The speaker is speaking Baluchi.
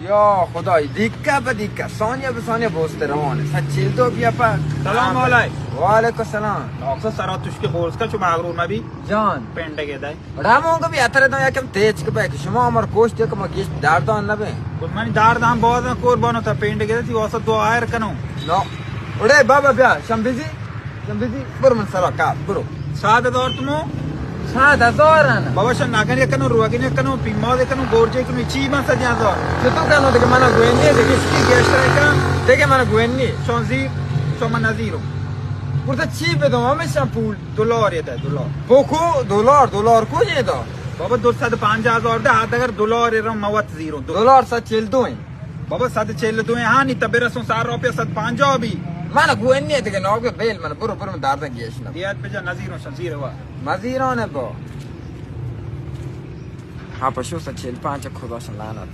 یا خدای، دیکه به دیکه، ثانیه به ثانیه بوست روانه. صد چل دو بیا پا. سلام علیک. وعلیکم السلام. ناکسا سرا تشک بولسکا چو مغرور مبی. جان. پنڈگے دای. اڑا مونگا بی اترے دو یکم تیز که بای که شما امر کوشت که ما گیش دردان نبه. گل منی دردان بازن قربانو تا پنڈگے دای تی واسه دو آیر کنو. نو. اڑے بابا بیا، شمبیزی. شمبیزی، برو من سرا کار، برو. ساد دار تمو. ساد هزار آن. بابا شن نگن یکنو، روگن یکنو، پیماز یکنو، گورجه یکنو، چی من سدی هزار. چطور کنو دیگه من گوینی دیگه. کی گیشتر کن؟ دیگه من گوینی. شان زیر، شما نزیرو. برده چی بدم همیشان پول؟ دلار یه ده، دلار. پوکو، دلار، دلار کو یه ده؟ بابا دو صد و پنجاه هزار ده، حد اگر دلار رو موت زیرو. دلار صد چل دو این. بابا صد چل دو هانی تا برسون سر روپیہ صد پنجاه بی. من گوینی دیگه ناگه بیل من برو برو من دردن گیش نبی. دیات بجا نزیرون شان زیر وا. مزیران با. ها پشو صد چل پنج خداشان لعنت.